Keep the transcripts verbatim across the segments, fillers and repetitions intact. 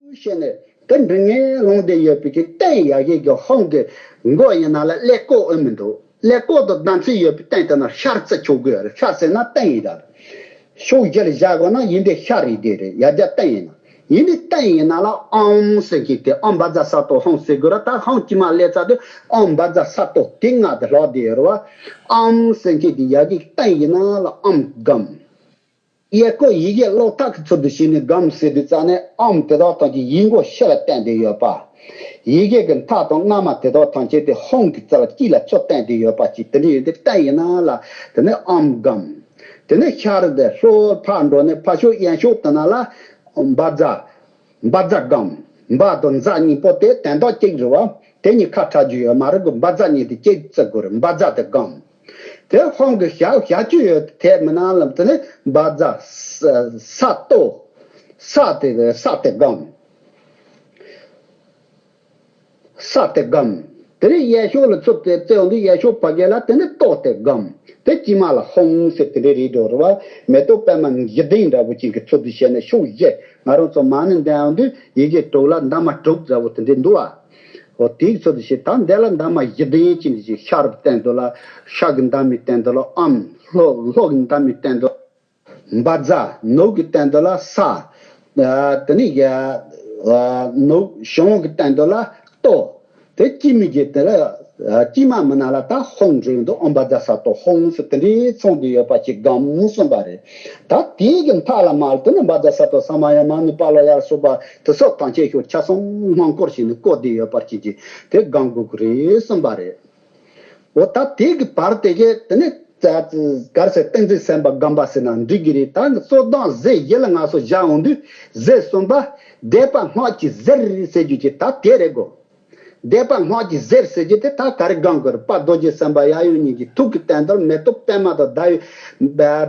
བཤད་ནས་དེ་འབྲི་ངན་ལོང་དེ་ཡོད་པའི་གི་སྟེང་ཡ་གི་གི་ཧོང་གི་མགོ་ཡིན་ན་ལ་ཀླད་ཀོར་ཨེ་མི་འདུག་ཀླད་ཀོར་དང་ཟླ་ཚེས་ཡོད་པའི་སྟེང་དེ་ན་ཤར་བརྩི་ཆོག་གི་ཡོད་རེད། ཤར་ཟེར་ན་སྟེང་ཡིན་ད། ཕྱོགས་བཞིར་བཞག་དགོས་ན་ཡིན་དེ་ཤར་ཡིན་དེ་རེད། ཡ་རྒྱ་སྟེང་ཡིན་ན། ཡིན་དེ་སྟེང་ཡིན་ན་ལ་ཨོམ་ཟེར་གི་དེ་ཨོམ་བཛྲ་ས་ཏོ་ཧོང་ཟེར་དགོས་ར། ད་ཧོང་དཀྱིལ་མ་སླེབས་ཚར་དུས་ཨོམ་བཛྲ་ས་ཏོ་དེ་ང་དེ་ལྷག་དེ་ཡོད་རེད་བ། ཨོམ་ཟེར་གི་དེ་ཡ་གི་སྟེང་ཡིན་ན་ལ་ཨོམ་སྒོམ། ཡེ་ཀོ་ཡི་གེ་ཀློག་ཐག་གི་ཚུལ་དུ་བྱས་ནས་སྒོམ་ཟེར་དུས་ཙ་ནས་ཨོམ་དེ་དག་ཐམས་ཅད་ཡིད་མགོ་ཕྱི་ལ་བསྟན་ཏེ་ཡོད་པ། ཡི་གེ་གི་མཐའ་དང་རྔ་མ་དེ་དག་ཐམས་ཅད་དེ་ཧོང་གི་རྩ་ལ་དཀྱིལ་ལ་ཚུར་བསྟན་ཏེ་ཡོད་པ་ཅིག་དེ་འདྲ་ཡོད་དེ་སྟེང་ཡིན་ན་ལ་དེ་ནས་ཨོམ་སྒོམ། དེ་ནས་ཤར་དེ་ལྷོར་ཕར་འགྲོ་ནས་ཕར་ཕྱོགས་གཡས་ཕྱོགས་དེ་ན་ལ་བཛྲ། བཛྲ་སྒོམ། བཛྲ་དང་ཛྲ་གཉིས་པོ་དེ་དོན་དག་གཅིག་རེད་བ། དེ་གཉིས་ཁ་ཁྲ་རྒྱུ་ཡོད་མ་རེད་གི། བཛྲ་གཉིས་དེ་གཅིག་བརྩི་དགོས་རེད། བཛྲ་དེ་སྒོམ། དེ་ཧོང་གི་ཞག་ཞག་བཅུ་ཡོད་དེ་མི་ནང་ལམ་དེ་ནི་བཛྲ་ས་ས་ཏོ། ས་དེ་ས་དེ་སྒོམ། ས་དེ་སྒོམ། དེ་ནས་གཡས་ཕྱོགས་ལ་ཚུར་དེ་བཙལ་འོང་དུས་གཡས་ཕྱོགས་ཕ་གི་ལ་དེ་ནི་ཏོ་དེ་སྒོམ། དེ་དཀྱིལ་མ་ལ་ཧོང་ཟེར་དེ་འདྲའི་རེད་འགྲོ་རེད་བ། མེ་ཏོག་པད་མ་བཞི་ལྡན་འདྲ་བོ་ཅིག་གི་ཚུལ་དུ་བྱས་ནས་ཕྱོགས་བཞི། ང་རང་ཚོ་མ་ཎི་འདོན་འོང་དུས་ཡི་གེ་དྲུག་ལ་འདབ་མ་དྲུག་འདྲ་བོ་དེ་འདྲའི་འདུག་བ། འོ་དེའི་ཚུལ་དུ་བྱས། ད་འདི་ལ་འདབ་མ་བཞི་ལྡན་ཅན་གྱི་ཤར་གྱི་སྟེང་དུ་ལ་ཤར་གྱི་འདབ་མའི་སྟེང་དུ་ལ་ཨོམ། ལྷོ་ལྷོ་གི་འདབ་མའི་སྟེང་དུ་བཛྲ། ནུབ་ཀྱི་སྟེང་དུ་ལ་ས། ཨ་དེ་ནས་ཡ་ནུབ་བྱང་གི་སྟེང་དུ་ལ་ཏོ། དེ་དཀྱིལ་མའི་གི་དེ་ལ་ཨ་དཀྱིལ་མ་མི་ན་ལ་ད་ཧོང་འདྲེས་འདུག་ཨོམ་བཛྲ་ས་ཏོ་ཧོང་ཟེར་དེ་འདྲའི་ཚང་དུ་ཡོད་པ་ཅིག་སྒོམ་གསུངས་པ་རེད། ད་དེའི་གི་མཐའ་ལ་མར་དེ་ནས་བཛྲ་ས་ཏོ་ས་མ་ཡ་མ་ནུ་པཱ་ལ་ཡ་ལ་སོགས་པ་དེ་སོགས་དང་བཅས་ཤོག་ཆ་ཚང་སྔོན་སྐོར་བྱས་ནས་བཀོད་དེ་ཡོད་པ་ཅིག་གིས་དེ་སྒོམ་དགོས་ཀྱི་རེད་གསུངས་པ་རེད། འོ་ད་དེ་གི་བར་དེ་གའི་དེ་ནས་ག་རེ་ཟེར། ཏིང་འཛིན་སེམས་དཔའ་སྒོམ་པ་ཟེར་ན་འགྲིག་གི་རེད། ད་གཙོ་བདག་གཟེར་བཞི་ལ་ང་ཚོ་བཞག་འོང་དུས་གཟེར་གསུམ་པ། བཟླས་པ་སྔགས་ཀྱི་གཟེར་ཟེར་རྒྱུ་ཅིག་ད་དེ་རེད་གོ། བཟླས་པ་སྔགས་ཀྱི་གཟེར་ཟེར་རྒྱུ་དེ་ད་ག་རེ་སྒོམ་དགོས་རེད། དཔལ་རྡོ་རྗེ་སེམས་དཔའ་ཡབ་ཡུམ་གཉིས་ཀྱི་ཐུགས་ཀྱི་སྟེང་དུ་མེ་ཏོག་པད་མ་དང་ཟླ་བའི་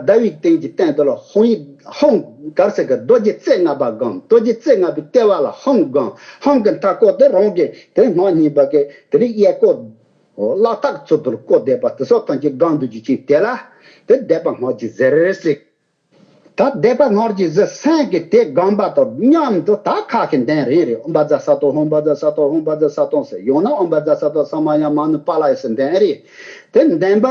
ཟླ་བའི་སྟེང་གི་སྟེང་དུ་ལ་ཧོང་ཡིག་ཧོང་ག་རེ་ཟེར་གི། རྡོ་རྗེ་རྩེ་ལྔ་པ་སྒོམ། རྡོ་རྗེ་རྩེ་ལྔ་པའི་ལྟེ་བ་ལ་ཧོང་སྒོམ། ཧོང་གི་མཐའ་སྐོར་དེ་རང་གི་དེ་སྔགས་གཉིས་པ་གི་དེ་རིང་གཡས་སྐོར། ལག་ཐག་ཚུལ་དུ་བཀོད་བསྡད་པ་དེ་སོགས་དང་གཅིག་སྒོམ་འདུག་རྒྱུ་ཅིག་དེ་ལ་དེ་བཟླས་པ་སྔགས་ཀྱི་གཟེར་ཟེར། ད་བཟླས་པ་སྔགས་ཀྱི་གཟེར་སེམས་ཀྱིས་དེ་སྒོམ་པ་དང་མཉམ་དུ་ད་ཁ་ཤས་འདོན་རེ་རེ། ཨོཾ་བཛྲ་ས་ཏྭ་ཧཱུྃ། བཛྲ་ས་ཏྭ་ཧཱུྃ། བཛྲ་ས་ཏྭ་ཧཱུྃ་ཟེར། ཡང་ན་ཨོཾ་བཛྲ་ས་ཏྭ་ས་མ་ཡ་མ་ནུ་པཱ་ལ་ཡ་ཟེར་འདོན་རེ། དེ་འདོན་པ་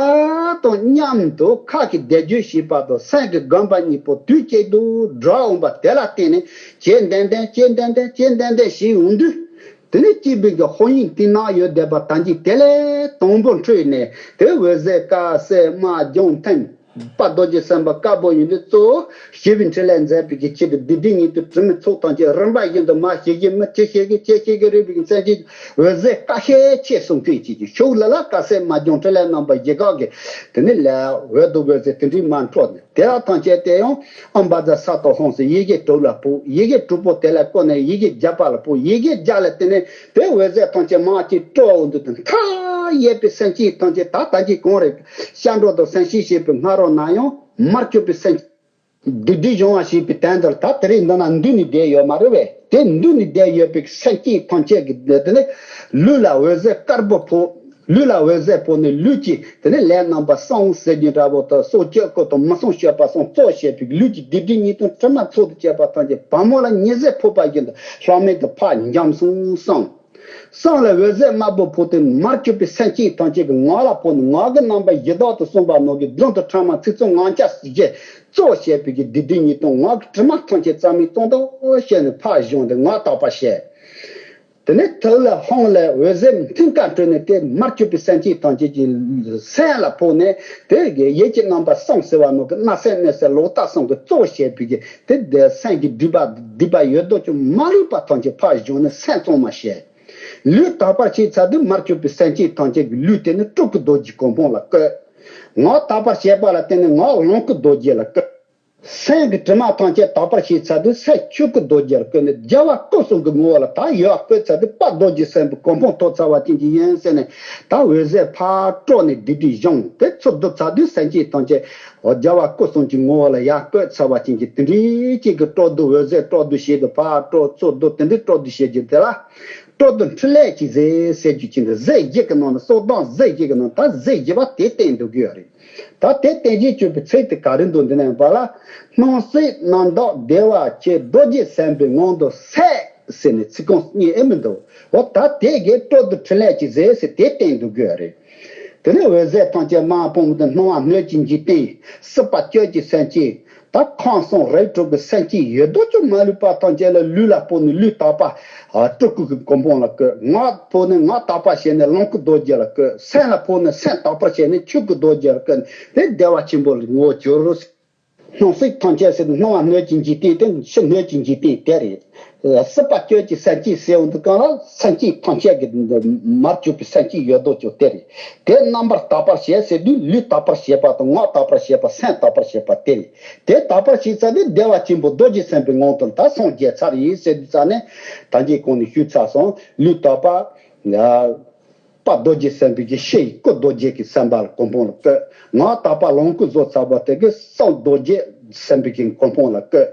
དང་མཉམ་དུ་ཁ་ཤས་བཟླས་བརྗོད་བྱེད་པ་དང་སེམས་ཀྱི་སྒོམ་པ་གཉིས་པོ་དུས་གཅིག་ཏུ་འགྲོ་འོང་བ་དེ་ལ་བརྟེན་ནས་ཇེ་བརྟན་བརྟན་ཇེ་བརྟན་བརྟན་ཇེ་བརྟན་བརྟན་ཞིག་འོང་དུས། དེ་ནས་སྐྱེས་བུ་གི་དཔང་ཡིག་དེ་ནང་ཡོད་བསྡད་པ་ད་གིན་དེ་ལས་དང་པོ་འཕྲོས་ནས་དེ་འོད་ཟེར་དཀར་སེར་དམར་ལྗང་མཐིང་། དཔལ་རྡོ་རྗེ་སེམས་དཔའ་དཀར་པོ་ཡིན་དུས་གཙོ་བོ་ཞི་བའི་འཕྲིན་ལས་མཛད་པའི་གི་ཆེད་དུ་སྡིག་སྒྲིབ་ཉེས་ལྟུང་དྲི་མའི་ཚོགས་ཐམས་ཅད་རིམ་པ་བཞིན་དུ་མར་ཞི་ཞི་མི་ཇི་ཞིག་གི་ཇི་ཞིག་གི་རིག་པའི་མཚན་ཉིད་འོད་ཟེར་དཀར་ཤས་ཆེ་གསུང་སྐད་ཅིག་གི་ཤུགས་ལ་ལ་དཀར་སེར་དམར་ལྗང་འཕྲིན་ལས་རྣམ་པ་བཞི་ཀ་གི་དེ་ནས་ལས་འོད་དང་འོད་ཟེར་དེ་འདྲའི་མར་འཕྲོས་ནས། དེ་དག་ཐམས་ཅད་དེ་ཡང་ཨོཾ་བཛྲ་ས་ཏྭ་ཧཱུྃ་ཟེར་ཡི་གེ་དྲུག་ལ་ཕོག་ཡི་གེ་དྲུག་པོ་དེ་ལ་བཀོད་ནས་ཡི་གེ་བརྒྱ་པ་ལ་ཕོག་ཡི་གེ་བརྒྱ་ལ་བརྟེན་ནས་དེ་འོད་ཟེར་ཐམས་ཅད་མར་ཅིག་སྤྲོ་འོང་དུས་དེ་མཐའ་ཡས་པའི་སེམས་ཅན་ཐམས་ཅད་ད་ལྟ་གི་གང་རེད། སྐྱབས་འགྲོ་དང་སེམས་ཤེས་བྱེད་པའི་སྔ་རོལ་ན་ཡང་མར་གྱུར་པའི་སེམས་ཅན། སྡིག་སྒྲིབ་སྦྱོང་བ་བྱེད་པའི་དོན་དུ་ད་དེ་རིང་འདི་ན་འདུས་ནས་བསྡད་ཡོད་མ་རེད་པས། དེ་འདུས་ནས་བསྡད་ཡོད་པའི་སེམས་ཅན་ཐམས་ཅད་ཀྱི་དེ་ནས་ལུས་ལ་འོད་ཟེར་དཀར་པོ་ཕོག་ལུས་ལ་འོད་ཟེར་ཕོག་ནས་ལུས་ཀྱི་དེ་ནས་ལས་རྣམ་པ་གསུམ་ཟེར་རྒྱུ་འདྲ་པོ་དང་སྲོག་གཅོད་ཀུན་དང་མི་གསུམ་སྤྱོད་པ་གསུམ་གཙོ་བྱས་པའི་ལུས་ཀྱི་སྡིག་སྒྲིབ་ཉེས་ལྟུང་དྲི་མ་ཚོགས་དང་བཅས་པ་ཐམས་ཅད་བ་མོ་ལ་ཉི་ཟེར་ཕོག་པ་བཞིན་དུ་ལྷག་མེད་དུ་ཕར་འཇོམས་སོང་གསུངས། གསུམ་ལ་འོད་ཟེར་དམར་པོ་ཕོག་སྟེ་མར་གྱུར་པའི་སེམས་ཅན་ཐམས་ཅད་ཀྱི་ངག་ལ་ཕོག་ནས་ངག་གི་རྣམ་པ་བཞི་དག་ཏུ་གསུངས་པ་ནང་གི་རྫུན་དང་ཕྲ་མ་ཚིག་རྩུབ་ངག་འཁྱལ་ཟེར་གྱི་གཙོ་བྱས་པའི་གི་སྡིག་སྒྲིབ་ཉེས་ལྟུང་ངག་གི་དྲི་མ་ཐམས་ཅད་རྩ་མེད་གཏོང་དོ་བཤད་ནས་ཕར་བཞག་སྟེ་ངག་དག་པར་བྱས། དེ་ནས་ཐུགས་ལ་ཧཱུྃ་ལས་འོད་ཟེར་མཐིང་ག་འཕྲོས་ནས་དེ་མར་གྱུར་པའི་སེམས་ཅན་ཐམས་ཅད་ཀྱི་སེམས་ལ་ཕོག་ནས་དེ་གི་ཡིད་ཀྱི་རྣམ་པ་གསུམ་ཟེར་བ་ནང་གི་སྣ་སེལ་སྣོད་སེལ་ལོག་ལྟ་གསུམ་གྱི་གཙོ་བྱས་པའི་གི་དེ་དེ་སེམས་ཀྱི་སྒྲིབ་པ་སྒྲིབ་པ་ཡོད་དོ་ཅོག་མ་ལུས་པ་ཐམས་ཅད་ཕར་བཞག་ནས་སེམས་གཙང་མ་བྱས། ལུས་དག་པར་བྱས་ཚར་དུས་མར་གྱུར་པའི་སེམས་ཅན་ཐམས་ཅད་ཀྱི་ལུས་དེ་ནི་སྤྲུལ་སྐུ་རྡོ་རྗེ་གོ་འཕང་ལ་བཀོད། ངག་དག་པར་བྱས་པ་ལ་བརྟེན་ནས་ངག་ལོངས་སྐུ་རྡོ་རྗེ་ལ་བཀོད། སེམས་ཀྱི་དྲི་མ་ཐམས་ཅད་དག་པར་བྱས་ཚར་དུས་སེམས་ཆོས་སྐུ་རྡོ་རྗེར་བཀོད་ནས་རྒྱལ་བ་སྐུ་གསུམ་གྱི་ངོ་བོ་ལ་ད་ཡར་བཀོད་ཚར་དུས་དཔལ་རྡོ་རྗེ་སེམས་དཔའི་གོ་འཕང་ཐོབ་ཚར་བ་ཅན་གྱི་ཡིན་ཟེར་ནས་ད་འོད་ཟེར་ཕར་སྤྲོ་ནས་སྡིག་སྒྲིབ་སྦྱོང་དེ་ཚུར་བསྡུ་ཚར་དུས་སེམས་ཅན་ཐམས་ཅད་རྒྱལ་བ་སྐུ་གསུམ་གྱི་ངོ་བོ་ལ་ཡར་བཀོད་ཚར་བ་ཅན་གྱི་དེ་འདྲའི་ཅིག་གི་སྤྲོ་བསྡུ་འོད་ཟེར་སྤྲོ་བསྡུ་བྱེད་དུ་ཕར་སྤྲོ་ཚུར་བསྡུ་དེ་འདྲའི་སྤྲོ་བསྡུ་བྱེད་རྒྱུ་དེ་ལ་སྤྲོ་བསྡུ་འཕྲིན་ལས་ཀྱི་གཟེར་ཟེར་རྒྱུ་ཅན་དུ་གཟེར་བཞི་གི་ནང་ནས་སྲོག་བདག་གཟེར་བཞི་གི་ནང་ད་གཟེར་བཞི་པ་དེ་བསྟན་འདུག་གི་ཡོད་རེད། ད་དེ་བསྟན་བྱེད་སྤྱོད་པའི་ཚིག་དེ་ག་རེ་འདུག་འདི་ནས་པ་ལ། སྣང་སྲིད་རྣམ་དག་བདེ་བ་ཆེ། རྡོ་རྗེ་སེམས་དཔའི་ངང་དུ་སད་ ཟེར་ནས་ཚིག་རྐང་གཉིས་ཨེ་མི་འདུག་འོ་ད་དེ་གའི་སྤྲོ་བསྡུ་འཕྲིན་ལས་ཀྱི་ཟས་ཟེར་དེ་བསྟན་འདུག་གི་རེད། དེ་ནས་འོད་ཟེར་ཐམས་ཅད་མ་སྤངས་དུ་སྣང་བ་སྣོད་ཀྱི་འཇིག་རྟེན། སྲིད་པ་སྤྱོད་ཀྱི་སེམས་ཅན། ད་ཁམས་གསུམ་རིགས་དྲུག་གི་སེམས་ཅན་ཡོད་དོ་ཅོག་མ་ལུས་པ་ཐམས་ཅད་ལ་ལུས་ལ་སྤོ་ནས་ལུས་དག་པ་སྤྲུལ་སྐུ་གི་གོ་འཕང་ལ་བཀོད། ངག་ཕོག་ནས་ངག་དག་པ་བྱས་ནས་ལོངས་སྐུ་རྡོ་རྗེ་ལ་བཀོད། སེམས་ལ་ཕོག་ནས་སེམས་དག་པར་བྱས་ནས་ཆོས་སྐུ་རྡོ་རྗེ་ལ་བཀོད། དེ་བདེ་བ་ཆེན་པོ་ལ་ངོ་བོ་གྱུར། སྣང་སྲིད་ཐམས་ཅད་ཟེར་ནས་སྣང་བ་སྣོད་ཀྱི་འཇིག་རྟེན་དེ་ཕྱི་སྣོད་ཀྱི་འཇིག་རྟེན་དེ་རེད། སྲིད་པ་སྤྱོད་ཀྱི་སེམས་ཅན་ཟེར་འོང་དུས་གང་ལ་སེམས་ཅན་ཐམས་ཅད་ཀྱི་མར་གྱུར་པའི་སེམས་ཅན་ཡོད་དོ་ཅོག་དེ་རེད། དེ་རྣམ་པར་དག་པར་བྱེད་ཟེར་དུས་ལུས་དག་པར་བྱེད་པ་དང་ངག་དག་པར་བྱེད་པ་སེམས་དག་པར་བྱེད་པ་དེ་རེད། དེ་དག་པར་བྱེད་ཚར་དུས་བདེ་བ་ཆེན་པོ་རྡོ་རྗེ་སེམས་དཔའི་ངང་དུ་ད་སངས་རྒྱས་ཚར་ཡིན་ཟེར་དུས་ཙ་ནས་ད་གིན་གོང་ནས་ཞུས་ཚར་སོང་། ལུས་དག་པ། དཔལ་རྡོ་རྗེ་སེམས་དཔའི་གི་ཕྱི་ཡི་སྐུ་རྡོ་རྗེ་གི་སེམས་དཔའ་ལ་གོ་འཕང་ལ་བཀོད། ངག་དག་པ་ལོངས་སྐུ་བཟོ་ཚར་བ་དེ་གི་སངས་རྡོ་རྗེ་སེམས་དཔའི་གི་གོ་འཕང་ལ་བཀོད།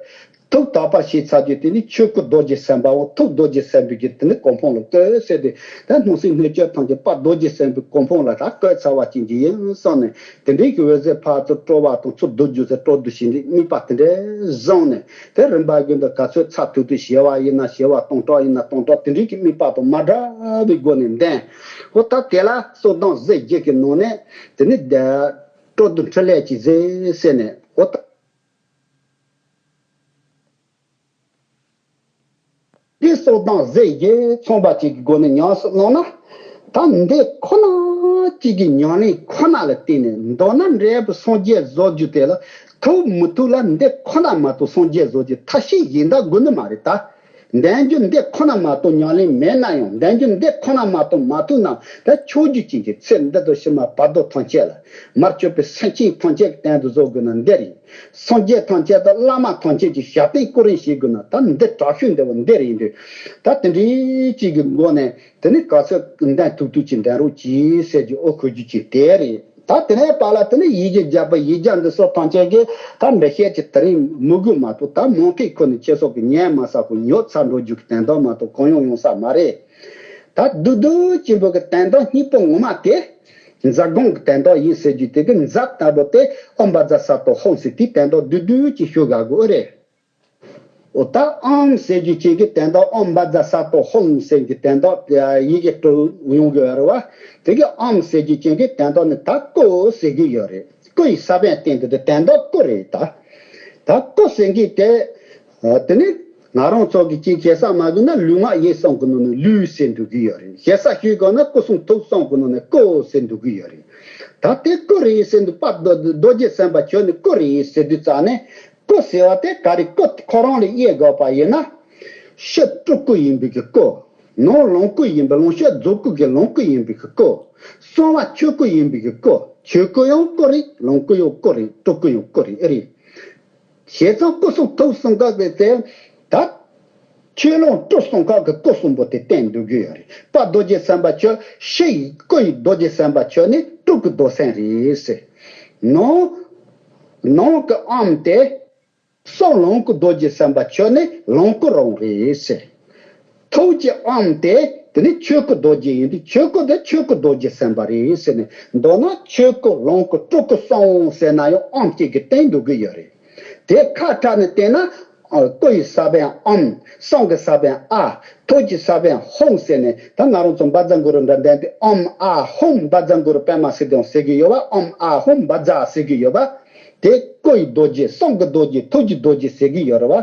ཐུགས་དག་པར་བྱས་ཚར་རྗེས་དེ་ནི་ཆོས་སྐུ་རྡོ་རྗེ་སེམས་དཔའ་འོ་ཐུགས་རྡོ་རྗེ་སེམས་དཔའི་གི་དེ་ནི་གོ་འཕང་ལ་བཀོད་ཟེར་ཏེ། ད་སྣང་སྲིད་སྣོད་བཅུད་ཐམས་ཅད་དཔལ་རྡོ་རྗེ་སེམས་དཔའི་གོ་འཕང་ལ་ད་བཀོད་ཚར་བ་ཅན་གྱི་ཡིན་བསམ་ནས་དེ་འདྲའི་གི་འོད་ཟེར་ཕར་ཚུར་སྤྲོ་བ་དང་ཚུར་བསྡུ་རྒྱུ་ཟེར་སྤྲོ་བསྡུ་བྱེད་འདི་དམིགས་པ་དེ་འདྲའི་བཟུང་ནས། དེ་རིམ་པ་བཞིན་དུ་ག་ཚོད་ཚར་ཐུབ་ཐུབ་བྱེ་བ་ཡིན་ན་བྱེ་བ་སྟོང་ཕྲག་ཡིན་ན་སྟོང་ཕྲག་དེ་འདྲའི་གི་དམིགས་པ་དང་མ་འདྲ་བའི་སྒོ་ནས་ལྡན། འོ་ད་དེ་ལ་གསོལ་གདམས་ཟས་བརྒྱད་ཀྱི་ནང་ནས་དེ་ནི་སྤྲོ་བསྡུ་འཕྲིན་ལས་ཀྱི་ཟས་ཟེར་ནས་འོ་ད། འདི་གསོལ་གདམས་ཟས་བརྒྱད་ཚང་བ་གཅིག་གི་སྒོ་ནས་ཉམས་སུ་བླངས་ན། ད་འདི་ཁོ་ན་གཅིག་གི་ཉམས་ལེན་ཁོ་ན་ལ་བརྟེན་ནས་མདོར་ན་འབྲས་བུ་སངས་རྒྱས་བཟོ་རྒྱུ་དེ་ལ་ཐུབ་མི་ཐུབ་ལ་འདི་ཁོ་ན་མ་གཏོགས་སངས་རྒྱས་བཟོ་རྒྱུ་ཐབས་ཤེས་གཞན་དག་དགོས་ནི་མ་རེད་ད། འདོན་རྒྱུ་འདི་ཁོ་ན་མ་གཏོགས་ཉམས་ལེན་མེད་ན་ཡང་འདོན་རྒྱུ་འདི་ཁོ་ན་མ་གཏོགས་མ་ཐུབ་ན་ད་ཆོས་བརྒྱུད་ཅན་གྱི་ཚེ་འདི་དང་ཕྱི་མ་བར་དོ་ཐམས་ཅད་ལ་མར་གྱུར་པའི་སེམས་ཅན་ཐམས་ཅད་ཀྱི་དོན་དུ་བཟོ་དགོས་ན་འདི་རེད། སངས་རྒྱས་ཐམས་ཅད་དང་བླ་མ་ཐམས་ཅད་ཀྱི་ཞབས་བརྟན་སྐུ་རིམ་བྱེད་དགོས་ན་ད་འདི་དྲག་ཤོས་འདི་བ་འདི་རེད་ཡིན་དུས། ད་དེ་འདྲའི་གཅིག་གི་སྒོ་ནས་དེ་ནི་ག་ཚོད་འདོན་ཐུབ་ཐུབ་ཀྱི་འདོན་རོགས་གྱིས་ཟེར་གྱི་ཨོ་ཁོ་རྒྱུ་ཅིག་དེ་རེད། ད་དེ་ནས་པཱ་ལགས་དེ་ནི་ཡི་གེ་བརྒྱ་པ་ཡིག་བརྒྱ་འདི་སོགས་ཐམས་ཅད་ཀྱིས་ད་འགྲེལ་བཤད་ཀྱི་དེ་རིང་མི་དགོས་མ་གཏོགས་ད་མང་ཐོས་ཁོ་ནི་ཁྱེད་སོགས་ཀྱི་ཉན་མ་ས་ཁོ་ཉོབ་ཚར་འགྲོ་རྒྱུ་གི་དོན་དག་མ་གཏོགས་གང་ཡང་ཡོང་ས་མ་རེད། ད་བསྡུས་བསྡུས་ཆེན་པོ་གི་དོན་དག་སྙིང་པོ་ངོ་མ་དེ། འཛབ་དགོངས་ཀྱི་དོན་དག་ཡིན་ཟེར་རྒྱུ་དེ་གི་འཛབ་ལྟ་བུ་དེ་ཨོཾ་བཛྲ་ས་ཏྭ་ཧཱུྃ་ཟེར་དེའི་དོན་དག་བསྡུས་བསྡུས་ཀྱིས་ཞུ་དགའ་དགོས་རེད། འོ་ད་ཨོཾ་ཟེར་རྒྱུ་ཅན་གྱི་དོན་དག་ཨོཾ་བཛྲ་ས་ཏྭ་ཧཱུྃ་ཟེར་གྱི་དོན་དག་ཡི་གེ་སྤྲོ་ཡོང་གི་ཡོད་རེད་བ། དེ་གི་ཨོཾ་ཟེར་རྒྱུ་ཅན་གྱི་དོན་དག་ནི་ད་སྐུ་ཟེར་གྱི་ཡོད་རེད། སྐུ་ཡི་ས་བོན་བསྟན་དུས་དོན་དག་སྐུ་རེད་ད། ད་སྐུ་ཟེར་གྱི་དེ། དེ་ནི་ང་རང་ཚོ་གི་ཅིག་ཞེ་ས་མ་གི་ན་ལུས་ངག་ཡིད་གསུམ་གི་ནང་ནས་ལུས་ཟེར་འདུག་གི་ཡོད་རེད། ཞེ་ས་ཞུས་གོ་ན་སྐུ་གསུང་ཐུགས་གསུམ་གི་ནང་ནས་སྐུ་ཟེར་འདུག་གི་ཡོད་རེད། ད་དེ་སྐུ་རེད་ཟེར་འདུག་པ། རྡོ་རྡོ་རྗེ་སེམས་དཔའ་ཁྱོད་ནི་སྐུ་རེད་ཟེར་དུས་ཙང་ནས་སྐུ་ཟེར་བ་དེ་ག་རེ་སྐུ་ཁོ་རང་ལ་དབྱེ་དགོས་པ་ཡིན་ན། ཕྱི་སྤྲུལ་སྐུ་ཡིན་པའི་གི་སྐུ། ནང་ལོངས་སྐུ་ཡིན་པའི་ལོངས་སྤྱོད་རྫོགས་སྐུ་གི་ལོངས་སྐུ་ཡིན་པའི་གི་སྐུ། གསང་བ་ཆོས་སྐུ་ཡིན་པའི་གི་སྐུ། ཆོས་སྐུ་ཡང་སྐུ་རེད། ལོངས་སྐུ་ཡང་སྐུ་རེད། སྤྲུལ་སྐུ་ཡང་སྐུ་རེད་ཨེ་རེད། བྱས་ཙང་སྐུ་གསུང་ཐུགས་གསུམ་ཀ་གི་དེ་ད། ཆོས་ལོངས་སྤྲུལ་གསུམ་ཀ་གི་སྐུ་གསུམ་པོ་དེ་བསྟན་འདུག་གི་ཡོད་རེད། དཔལ་རྡོ་རྗེ་སེམས་དཔའ་ཁྱོད་ཕྱི་ཡི་སྐུ་ཡི་རྡོ་རྗེ་སེམས་དཔའ་ཁྱོད་ནི་སྤྲུལ་སྐུ་རྡོར་སེམས་རེད་ཟེར། ནང་ནང་གི་ཨོཾ་དེ། གསང་ལོངས་སྐུ་རྡོ་རྗེ་སེམས་དཔའ་ཁྱོད་ནི་ལོངས་སྐུ་རང་རེད་ཟེར། ཐུགས་ཀྱི་ཨོཾ་དེ་དེ་ནི་ཆོས་སྐུ་རྡོ་རྗེ་ཡིན་དུས་ཆོས་སྐུ་དེ་ཆོས་སྐུ་རྡོ་རྗེ་སེམས་དཔའ་རེད་ཟེར་ནས་མདོར་ན་ཆོས་སྐུ་ལོངས་སྐུ་སྤྲུལ་སྐུ་གསུམ་ཟེར་ན་ཡང་ཨོཾ་གཅིག་གིས་བསྟན་འདུག་གི་ཡོད་རེད། དེ་ཁ་བྲལ་ནས་བལྟས་ན། ཨ། སྐུ་ཡི་ས་བོན་ཨོཾ། གསང་གི་ས་བོན་ཨཱཿ། ཐུགས་ཀྱི་ས་བོན་ཧཱུྃ་ཟེར་ནས་ད་ང་རང་ཚོ་བཛྲ་གུ་རུ་འདྲ་འདོན་དུས་ཨོཾ་ཨཱཿ་ཧཱུྃ་བཛྲ་གུ་རུ་པདྨ་སིདྡྷི་ཧཱུྃ་ཟེར་གྱི་ཡོད་པ། ཨོཾ་ཨཱཿ་ཧཱུྃ་བཛྲ་ཟེར་གྱི་ཡོད་པ། དེ་སྐུ་ཡི་རྡོ་རྗེ། གསང་གི་རྡོ་རྗེ། ཐུགས་ཀྱི་རྡོ་རྗེ་ཟེར་གྱི་ཡོད་རེད་བ།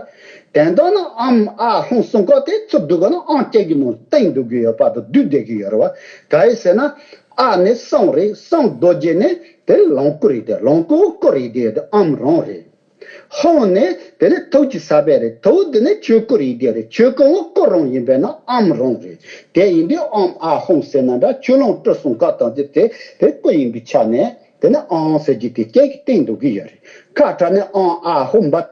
དོན་དག་ནི་ཨོཾ་ཨཱཿ་ཧཱུྃ་གསུམ་ཀ་དེ་ཚུར་བསྡུ་དགོས་ན་ཨོཾ་གཅིག་གི་ནང་བསྟན་འདུག་གི་ཡོད་པ་དང་བསྡུས་བསྡད་ཀྱི་ཡོད་རེད་བ། ག་རེ་ཟེར་ན། ཨཱཿ་ནི་གསང་རེད། གསང་རྡོ་རྗེ་ནི་དེ་ལོངས་སྐུ་རེད་དེ། ལོངས་སྐུ་སྐུ་རེད་དེ་ཨོཾ་རང་རེད། ཧཱུྃ་ནི་དེ་ནི་ཐུགས་ཀྱི་ས་བོན་རེད། ཐུགས་དེ་ནི་ཆོས་སྐུ་རེད་དེ་རེད། ཆོས་སྐུ་ཡང་སྐུ་རང་ཡིན་པས་ན་ཨོཾ་རང་རེད། དེ་ཡིན་དུས་ཨོཾ་ཨཱཿ་ཧཱུྃ་ཟེར་ན་འདྲ། ཆོས་ལོངས་སྤྲུལ་གསུམ་ཀ་དང་དེ་དེ་དེ་སྐུ་ཡིན་པའི་ཆ་ནས་དེ་ནི་ཨོཾ་ཟེར་རྒྱུ་དེ་སྐད་ཀྱིས་བསྟན་འདུག་གི་ཡོད་རེད། ཁ་བྲལ་ནས་ཨོཾ་ཨཱཿ་ཧཱུྃ་བཛྲ་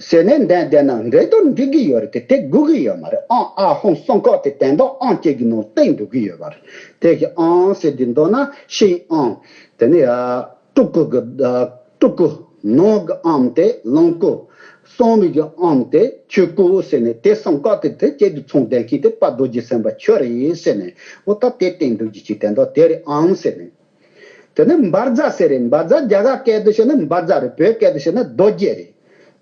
ཟེར་ནས་འདོན་བསྡད་ན་འགྲིག་དང་འགྲིག་གི་ཡོད་རེད་དེ། དེ་དགོས་ཀྱི་ཡོད་མ་རེད། ཨོཾ་ཨཱཿ་ཧཱུྃ་གསུམ་ཀ་དེ་དོན་དག་ཨོཾ་གཅིག་གི་ནང་བསྟན་འདུག་གི་ཡོད་པ་རེད། དེ་གི་ཨོཾ་ཟེར་དུས་མདོར་ན་ཕྱིའི་ཨོཾ། དེ་ནི་ཡ། སྤྲུལ་སྐུ་གི། ཨ། སྤྲུལ་སྐུ། ནང་གི་ཨོཾ་དེ་ལོངས་སྐུ། གསང་བའི་གི་ཨོཾ་དེ་ཆོས་སྐུ་ཟེར་ནས་དེ་གསུམ་ཀ་དེ་དེ་གཅིག་ཏུ་ཚང་བསྡད་མཁན་དེ་དཔལ་རྡོ་རྗེ་སེམས་དཔའ་ཁྱོད་རེད་ཟེར་ནས་འོ་ད་དེ་བསྟན་འདུག་གི་ཅིག་དེ་འདྲ་དེ་རེད་ཨོཾ་ཟེར་ནས། དེ་ནས་བཛྲ་ཟེར་རེད། བཛྲ་རྒྱ་གར་སྐད་དུ་བཤད་ན་བཛྲ་རེད། བོད་སྐད་དུ་བཤད་ན་རྡོ་རྗེ་རེད།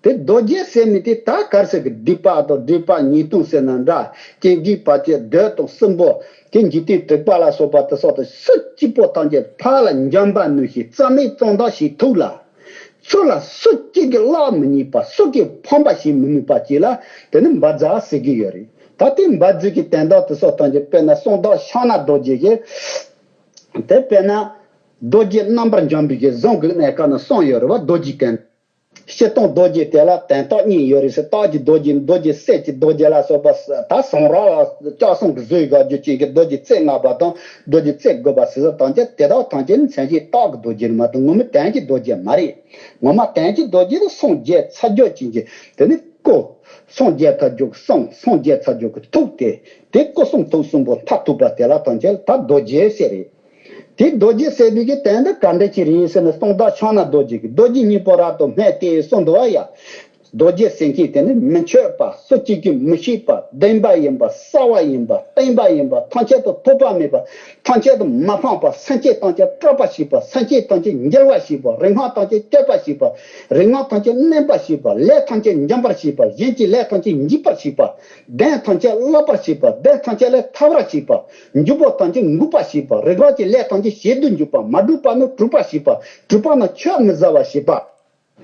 དེ་རྡོ་རྗེ་ཟེར་མི་དེ་ད་གར་ཟེར་གི་སྡིག་པ་དང་སྒྲིབ་པ་ཉེས་ལྟུང་ཟེར་ན་འདྲ། སྐྱེ་འཇིག་བར་ཆད་བདུད་དང་སྲིན་པོ། དེ་འཇིག་རྟེན་དྲེགས་པ་ལ་སོགས་པ་དེ་སོགས་དང་སུ་གཅིག་པོ་ཐམས་ཅད་ཕར་ལ་འཇོམས་པ་ནུས་ཤིང་རྩ་མེད་གཙང་དག་བྱེད་ཐུབ་ལ། སུ་ལ་སུ་གཅིག་གིས་གླགས་མི་རྙེད་པ། སུ་གིས་ཕམ་པ་བྱེད་མི་ནུས་པ་ཅིག་ལ་དེ་ནི་འབར་རྫས་ཟེར་གི་ཡོད་རེད། ད་དེ་འབར་རྫས་ཀྱི་དོན་དག་དེ་སོགས་ཐམས་ཅད་དཔེར་ན་གསང་བདག་ཕྱག་ན་རྡོ་རྗེ་གི། དེ་དཔེར་ན་རྡོ་རྗེ་རྣམ་པར་འཇོམས་པའི་གི་གཟུངས་ཀྱི་གནས་སྐབས་ན་གསུངས་ཡོད་རེད་བ། རྡོ་རྗེ་དོན། སྤྱིར་བཏང་རྡོ་རྗེ་དེ་ལ་དོན་དག་གཉིས་ཡོད་རེད་ཟེར། རྟགས་ཀྱི་རྡོ་རྗེ། རྡོ་རྗེ་གསེར་གྱི་རྡོ་རྗེ་ལ་སོགས་པ་ད་གསུང་རབ་ལ་སྐྱབས་གསུང་གི་བཟོས་དགའ་རྒྱུ་ཅན་གྱི་རྡོ་རྗེ་རྩེ་ལྔ་པ་དང་རྡོ་རྗེ་རྩེ་དགུ་པ་ཟེར་ས་ཐམས་ཅད་དེ་དག་ཐམས་ཅད་ནི་མཚན་གཞི་རྟགས་ཀྱི་རྡོ་རྗེ་མ་གཏོགས་ངོ་མའི་དོན་གྱི་རྡོ་རྗེ་མ་རེད། ངོ་མ་དོན་གྱི་རྡོ་རྗེ་ནི་སངས་རྒྱས་ཚར་གཅོད་ཅན་གྱི་དེ་ནི་སྐུ། སངས་རྒྱས་ཚར་གཅོད་ཀྱི་གསུང་། སངས་རྒྱས་ཚར་གཅོད་ཀྱི་ཐུགས་དེ། དེ་སྐུ་གསུང་ཐུགས་གསུམ་པོ་མཐར་ཐུག་པ་དེ་ལ་ཐམས་ཅད་ད་རྡོ་རྗེ་ཟེར་རེད། དེ་རྡོ་རྗེ་ཟེར་བའི་གི་དོན་དེ་ག་འདྲ་ཅིག་རེད་ཟེར་ན། གསང་བདག་ཕྱག་ན་རྡོ་རྗེ་གིས་རྡོ་རྗེ་སྙིང་པོ་རབ་ཏུ་སྨྲས་ཏེ་གསུངས་འདུག་བ་ཡ། རྡོ་རྗེ་ཟེར་མཁན་དེ་ནི་མི་ཆོད་པ། སུ་གཅིག་གིས་མི་ཤེས་པ། བདེན་པ་ཡིན་པ། གསལ་བ་ཡིན་པ། བརྟན་པ་ཡིན་པ། ཐམས་ཅད་དུ་ཐོགས་པ་མེད་པ། ཐམས་ཅད་དུ་མ་སྤངས་པ། སེམས་ཅན་ཐམས་ཅད་སྐྲག་པར་བྱེད་པ། སེམས་ཅན་ཐམས་ཅད་འགྱུར་བར་བྱེད་པ། རིག་སྔགས་ཐམས་ཅད་གཅོད་པར་བྱེད་པ། རིག་སྔགས་ཐམས་ཅད་གནོན་པར་བྱེད་པ། ལས་ཐམས་ཅད་འཇོམས་པར་བྱེད་པ། གཞན་གྱི་ལས་ཐམས་ཅད་འཇིག་པར་བྱེད་པ། གདོན་ཐམས་ཅད་བརླག་པར་བྱེད་པ། གདོན་ཐམས་ཅད་ལས་ཐར་བར་བྱེད་པ། འཇུག་པ་ཐམས་ཅད་འགུགས་པར་བྱེད་པ། རིག་པ་གི་ལས་ཐམས་ཅད་བྱེད་དུ་འཇུག་པ། མ་གྲུབ་པ་རྣམས་གྲུབ་པར་བྱེད་པ། གྲུབ་པ་རྣམས་ཆོས་མི་ཟ་བར་བྱེད་པ།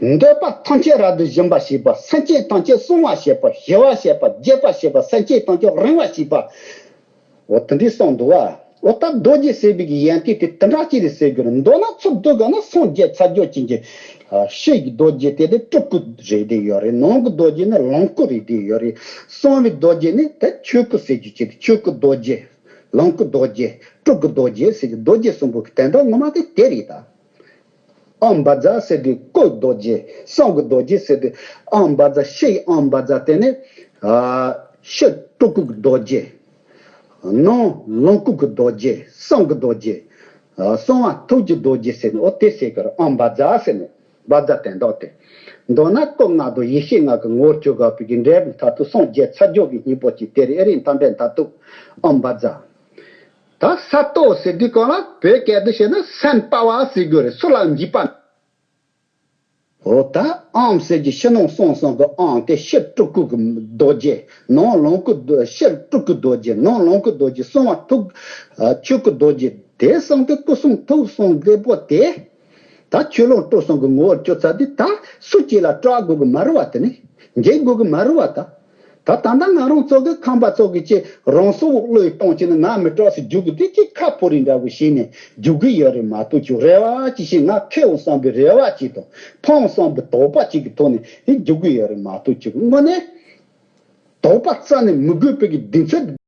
འདོད་པ་ཐམས་ཅད་རབ་ཏུ་ཞི་བར་བྱེད་པ། སེམས་ཅན་ཐམས་ཅད་སྲུང་བར་བྱེད་པ། ཞི་བར་བྱེད་པ། རྒྱས་པར་བྱེད་པ། སེམས་ཅན་ཐམས་ཅད་རིང་བར་བྱེད་པ། འོ་དེ་འདྲའི་གསུངས་འདུག་བ། འོ་ད་རྡོ་རྗེ་ཟེར་བའི་གི་ཡན་ཏིག་དེ་དེ་འདྲ་ཅིག་རེད་ཟེར་རྒྱུ་རེད། མདོར་ན་ཚུར་བསྡུ་ག་ན་སངས་རྒྱས་ཚར་གཅོད་ཅན་གྱི་ཕྱི་གི་རྡོ་རྗེ་དེ་དེ་སྤྲུལ་སྐུ་རེད་དེ་ཡོད་རེད། ནང་གི་རྡོ་རྗེ་ནི་ལོངས་སྐུ་རེད་དེ་ཡོད་རེད། གསང་བའི་རྡོ་རྗེ་ནི་དེ་ཆོས་སྐུ་ཟེར་རྒྱུ་ཅིག་རེད། ཆོས་སྐུ་རྡོ་རྗེ། ལོངས་སྐུ་རྡོ་རྗེ། སྤྲུལ་སྐུ་རྡོ་རྗེ་ཟེར་གྱི་རྡོ་རྗེ་གསུམ་པོ་གི་དོན་དག་ངོ་མ་དེ་དེ་རེད་ད། ཨ་འབར་རྫས་ཟེར་དུས་སྐུ་རྡོ་རྗེ། གསང་གི་རྡོ་རྗེ་ཟེར་དུས་ཨ་འབར་རྫས། ཕྱི་ཡི་ཨ་འབར་རྫས་དེ་ནི། ཨ་ཕྱི་སྤྲུལ་སྐུ་གི་རྡོ་རྗེ། ནང་ལོངས་སྐུ་གི་རྡོ་རྗེ། གསང་གི་རྡོ་རྗེ། ཨ་གསང་བ་ཐུགས་ཀྱི་རྡོ་རྗེ་ཟེར་ནས་འོ་དེ་ཟེར་གི་རེད། ཨ་འབར་རྫས་ཟེར་ནས་འབར་རྫས་དོན་དག་དེ། མདོར་ན་སྐུ་ལྔ་དང་ཡེ་ཤེས་ལྔ་གི་ངོ་བོར་གྱུར་དགོས་པའི་གི་འབྲས་བུ་མཐར་ཐུག་སངས་རྒྱས་ཚར་གཅོད་ཀྱི་སྙིང་པོ་གཅིག་དེ་རེད། ཨེ་རེད། མཐའ་འབྲས་མཐར་ཐུག་ཨ་འབར་རྫས། ད་ས་རྟོགས་ཟེར་དུས་གང་ལ་བོད་སྐད་དུ་བཤད་ན་སེམས་དཔའ་བ་ཟེར་དགོས་རེད། སུ་ལ་འཇིགས་པ། འོ་ད་ཨམ་ཟེར་གྱི་ཕྱི་ནང་གསང་གསུམ་གྱི་ཨམ་དེ་ཕྱི་སྤྲུལ་སྐུ་གི་རྡོ་རྗེ། ནང་ལོངས་སྐུ་རྡོ། ཕྱི་སྤྲུལ་སྐུ་རྡོ་རྗེ། ནང་ལོངས་སྐུ་རྡོ་རྗེ། གསང་བ་ཐུགས་ཆོས་སྐུ་རྡོ་རྗེ། དེ་གསང་དེ་སྐུ་གསུང་ཐུགས་གསུང་རྒྱལ་པོ་དེ། ད་ཆོས་ལོངས་སྤྲུལ་གསུམ་གྱི་ངོ་བོར་གྱུར་ཚར་དུས་ད་སུ་གཅིག་ལ་སྐྲག་དགོས་ཀྱི་མ་རེད་བ། དེ་ནི་འགྱེལ་དགོས་ཀྱི་མ་རེད་བ་ད། ད་ད་ལྟ་ང་རང་ཚོ་གི་ཁམས་པ་ཚོ་གི་ཅི་རང་སྲོག་བློས་གཏོང་བྱས་ནས་ང་མི་སྐྲག་ཟེར་རྒྱུག་གི་དེ་ཅི་ཁ་ཕོ་རིགས་འདྲ་བོ་བྱས་ནས་རྒྱུག་གི་ཡོད་རེད་མ་གཏོགས། ཅིག་རེ་བ་ཅིག་བྱས་ང་ཁེ་འོང་བསམ་པའི་རེ་བ་ཅིག་དང་ཕངས་བསམ་པའི་དོགས་པ་ཅིག་གི་ཐོག་ནས་དེ་རྒྱུག་གི་ཡོད་རེད་མ་གཏོགས། ཅིག་དངོས་གནས་དོགས་པ་རྩ་ནས་མི་དགོས་པའི་གི་གདེང་ཚོད།